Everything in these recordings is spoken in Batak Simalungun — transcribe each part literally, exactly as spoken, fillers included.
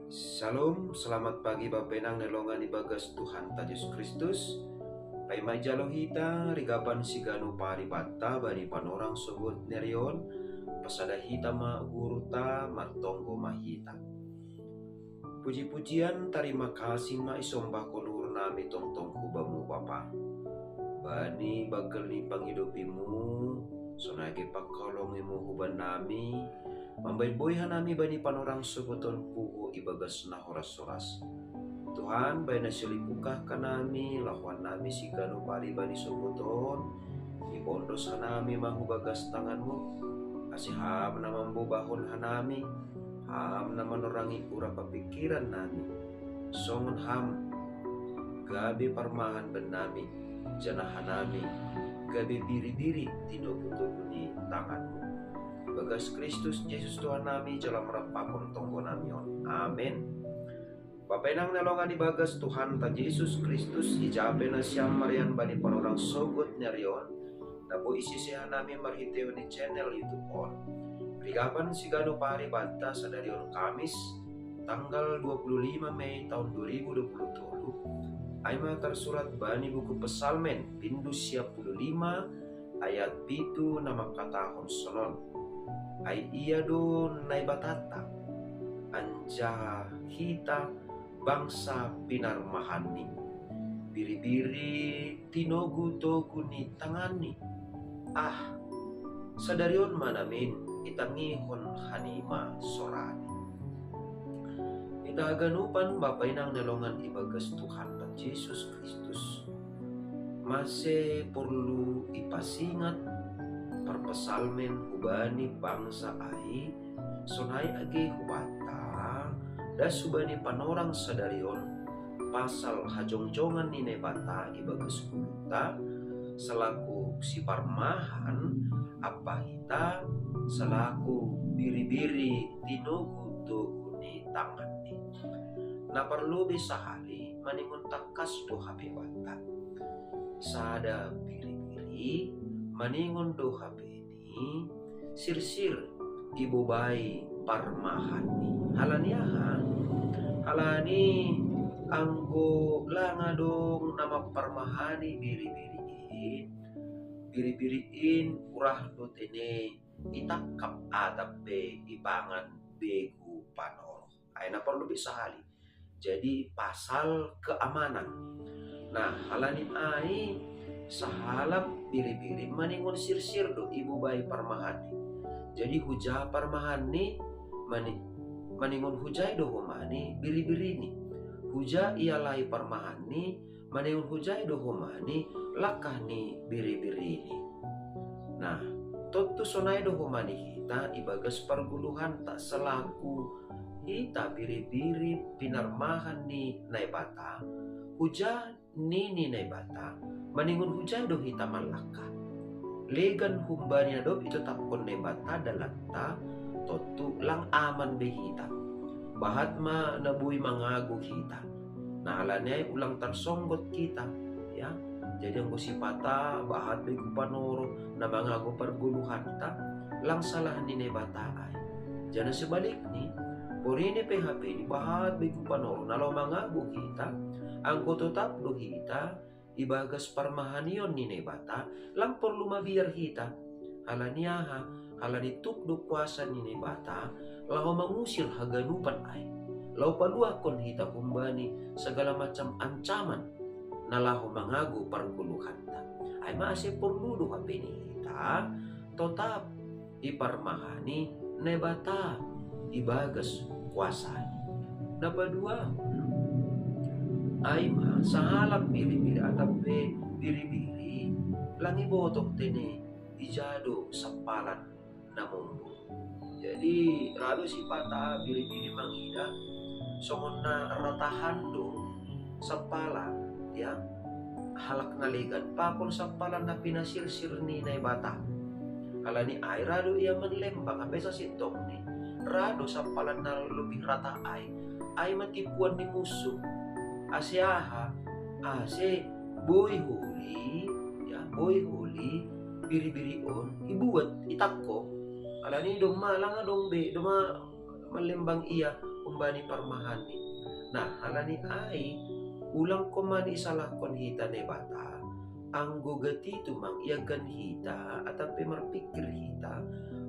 Shalom, selamat pagi Bapenang nelongan ibagas Tuhan ta Yesus Kristus. Paima ijalo hita rigapan sigano paribatta bani panorang sogot nerion, pasada hita ma guru ta, martonggo ma hita. Puji-pujian, tarima kasih ma isombahkon uhur nami tongtong hubamu Bapa. Bani bagel ni pangidopimu, sonage pangkalongimu huban nami, mambahen boi hanami bani panorang sogoton puho ibagas na horas-horas. Tuhan, bahen na silipukah hanami, lahoan nami sigano pari bani sogoton, ipondos hanami ma hubagas tanganmu, ase ham na mambobahon hanami, ham na manorangi ura papikiran nami, songon ham gabe parmahan bennami, janah hanami gabe biri-biri tinogu-togu ni tanganmu. Bagas Kristus Jesus Tuhan nami, jala marampakon tonggo nami on. Amen. Bapenang nelongan ibagas Tuhan ta Jesus Kristus, ijape nasiam marian bani panorang sogot nerion, na boi isise hanami marhitehon ni channel YouTube on. Rigapan sigano paribatta sadarion Kamis, tanggal dua puluh lima Mei tahun dua ribu dua puluh tolu, ai ma tarsurat bani buku Psalmen, bindu siapuluh lima, ayat pitu na mangkatahon sonon: Ai Ia do Naibatanta, anjaha hita bangsa pinarmahanni, biri-biri tinogu-togu ni tanganni. Ah, sadarion ma namin itangihon hanima sorani. Hita haganupan Bapenang nelongan ibagas Tuhan ta Jesus Kristus, mase porlu ipasingat parpsalmen hubani bangsa ai, sonai age hubanta, das hubani panorang sadarion, pasal hajongjongan ni Naibata ibagas gulunta, selaku siparmahan, ampa hita selaku biri-biri tinogu-togu ni tanganni. Na parlobei sahali maningon tangkas do hape banta. Sada biri-biri maningon do hape ni sirsir ibobai parmahanni. Halani aha? Halani anggo lang adong na mamparmahani biri-biri in, biri-biri in urah do tene itangkap atap pe ipangan begu panoro. Ai na parlobei sahali. Jadi pasal keamanan. Nah, halani ai sahalak biri-biri maningon sirsir do ibobai parmahanni. Jadi huja parmahanni mani-, maningon hujai do homani biri-birini. Huja ialai parmahanni maningon hujai do homani langkah ni biri-birini. Nah, tontu sonai do homani hita ibagas pargoluhanta selaku hita biri-biri pinarmahan ni Naibata, huja nini Naibata, maningon hujai do hita manlangkah. Legan humbani na dob itotapkon Naibata dalanta, tontu lang aman be hita. Bahat ma na boi mangago hita. Nah, halani ai ulang tarsonggot hita, ya. Jadi anggo sipata bahat begu panoro na mangago pargoluhanta, lang salah ni Naibata ai. Janah sebalikni, porini pe hape dibahat begu panoro na laho mangago hita, anggo totap do hita ibagas parmahanion ni Naibata, lang porlu mabiar hita. Halani aha? Halani tuk do kuasa ni Naibata laho mangusir haganupan ai, laho paluahkon hita humbani sagala macam ancaman na laho mangago pargoluhanta. Ai ma ase porlu do hape ni hita totap iparmahani Naibata ibagas kuasana. Na paduahon, ai ma sahalak biri-biri atap pe biri-biri, lang iboto tene ija do sampalan na mombor. Jadi ra do sipata biri-biri mangida songon na ratahan do sampalan, ya, halak na legan pakon sampalan na pinasirsir ni Naibata. Halani ai ra do ia manlembang, hape sasintongni ra do sampalan na lebih rata ai, ai ma tipuan ni musu. Ase aha? Ase boi holi, ya, boi holi biri-biri on ibuat, itangko. Halani domma lang adong be, domma manlembang ia umbani parmahanni. Nah, halani ai, ulang ko mani isalahkon hita Naibata, anggo gati tumang iagan hita, atap pe marpikir hita,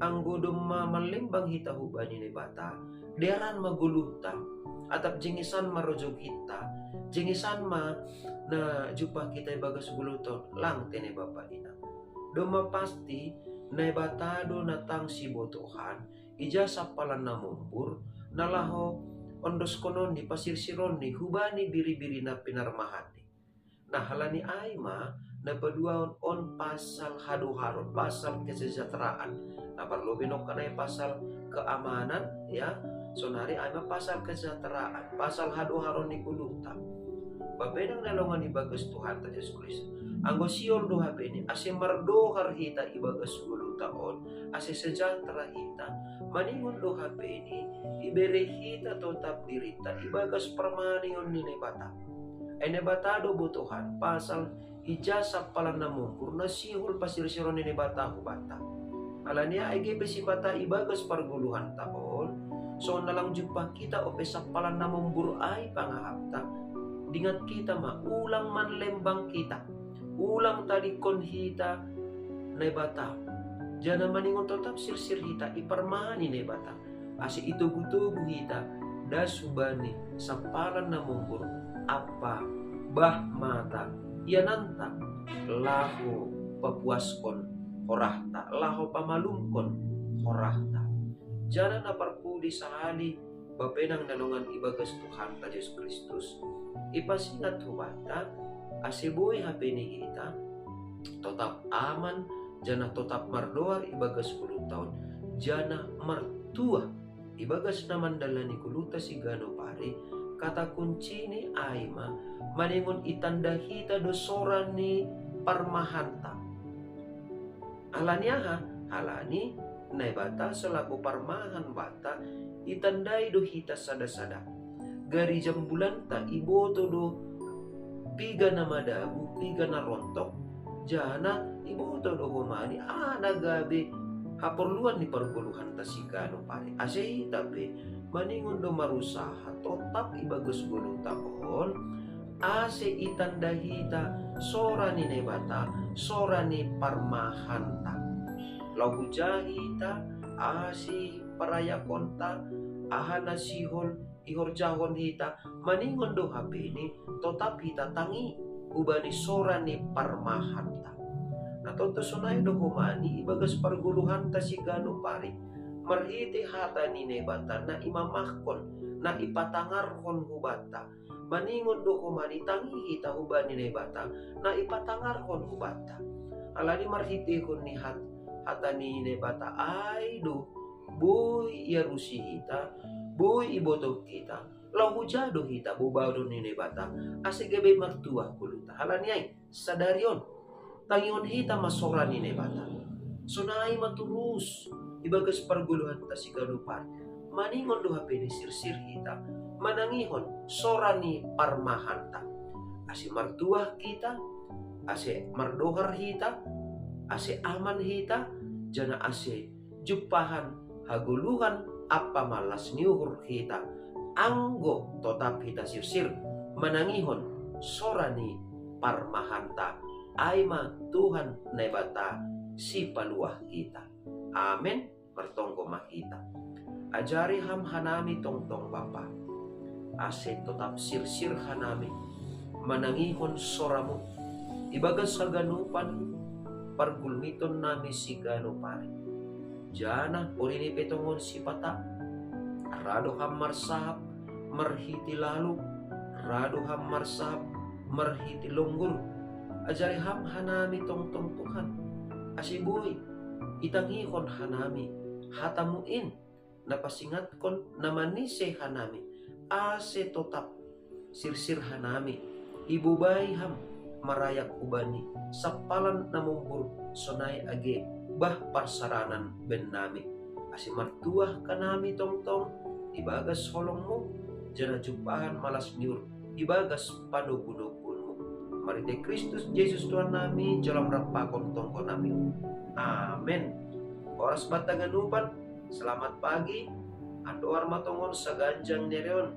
anggo domma mallembang hita hubani Naibata, dearan ma goluhta, atap jengesan ma rojong hita, jengesan ma na jumpah hita ibagas goluhta on, lang tene bapa inang. Domma pasti, Naibata do na tang sibotohan, ija sampalan na mombur, na laho ondoskonon ni, pasirsironni hubani biribiri na pinarmahanni. Nah, halani ai ma, na paduahon on pasal hadoharon, pasal kesejahteraan. Na parlobei nongkan ai pasal keamanan, ya, sonari ai ma pasal kesejahteraan, pasal hadoharon ni goluhta. Bapa inang na longan ibagas Tuhanta Jesus Kristus. Anggo sihol do hape ni, ase mardohar hita ibagas goluhta on, ase sejahtera hita, maningon do hape ni, ibere hita totap dirinta ibagas parmahan ni Naibata. Ai Naibata do botohan, pasal ija sampalan na mombur na sihol pasirsironni Naibata hubanta. Alani ai gabe sipata ibagas pargoluhanta on, songon na lang jumpah hita ope sampalan na mombur ai pangahapta. Dingat hita ma, ulang manlembang hita, ulang tadingkon hita Naibata, janah maningon totap sirsir hita i parmahan ni Naibata, ase itogu-togu hita das hubani sampalan na mombur ampa bah mata iananta, laho papuaskon horahta, laho pamalumkon horahta. Janah na parpudi sahali, bapa inang na longan ibagas Tuhanta Jesus Kristus, ipasingat hubanta, ase boi hape ni hita totap aman, janah totap mardohar ibagas goluhta on, janah martuah ibagas na mandalani goluhta siganup ari. Kata kuncini ai ma, maningon itanda hita do sora ni parmahanta. Alani aha? Alani Naibata selaku parmahan banta, itandai do hita sada-sada. Gari jambulanta iboto do piga na madabu, piga na rontok, janah iboto do homa ni aha na gabe haporluan ni pargoluhanta siganup ari. Ase hita pe maningon do marusaha totap ibagas goluhta on, ase itanda hita sora ni Naibata, sora ni parmahanta. Laho huja hita, aha siparayakonta, aha na sihol ihorjahon hita, maningon do hape ni totap hita tangi hubani sora ni parmahanta. Na tontu sonai do homa ni ibagas pargoluhanta siganup ari, marhite hata ni Naibata na imamahkon, na ipatangarhon hubanta, maningon do homa ni tangi hita hubani Naibata na ipatangarhon hubanta. Alani marhitehon ni hat-, hata ni Naibata ai do boi iarusi hita, boi iboto hita, laho huja do hita bobaon ni Naibata, ase gabe martuah goluhta. Alani ai, sadari on, tangihon hita ma sora ni Naibata. Sonai ma torus ibagas pargoluhanta siganup ari, maningon do hape ni sirsir hita, manangihon sora ni parmahanta, ase martuah hita, ase mardohar hita, ase aman hita, janah ase jumpahan hagoluhan ampa malas ni uhur hita, anggo totap hita sirsir manangihon sora ni parmahanta, ai ma Tuhan Naibata sipaluah hita. Amen. Martonggo ma hita. Ajari Ham hanami tongtong Bapa, ase totap sirsir hanami manangihon sora-Mu ibagas haganupan pargulmiton nami siganup ari. Janah porini pe tongon sipata, ra do Ham marsahap marhite lalop, ra do Ham marsahap marhite longgur. Ajari Ham hanami tongtong Tuhan, ase boi itangihon hanami hata-Mu in, na pasingatkon, na manise hanami, ase totap sirsir hanami ibobai Ham marayak hubani sampalan na mombur sonai age bah parsaranan bennami, ase martuah hanami tongtong ibagas holong-Mu, janah jumpahan malas ni uhur ibagas panogunogun-Mu. Marhite Kristus Jesus Tuhan nami, jalo Ham rap pakon tonggo nami on. Amen. Horas banta haganupan, selamat pagi. Andoar ma tongon saganjang ni ari on,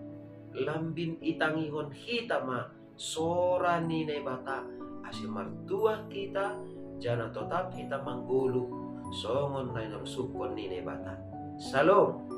lambin itangihon hita ma sora ni Naibata, ase martuah hita, janah totap hita manggoluh songon na nirosuhkon ni Naibata. Salom.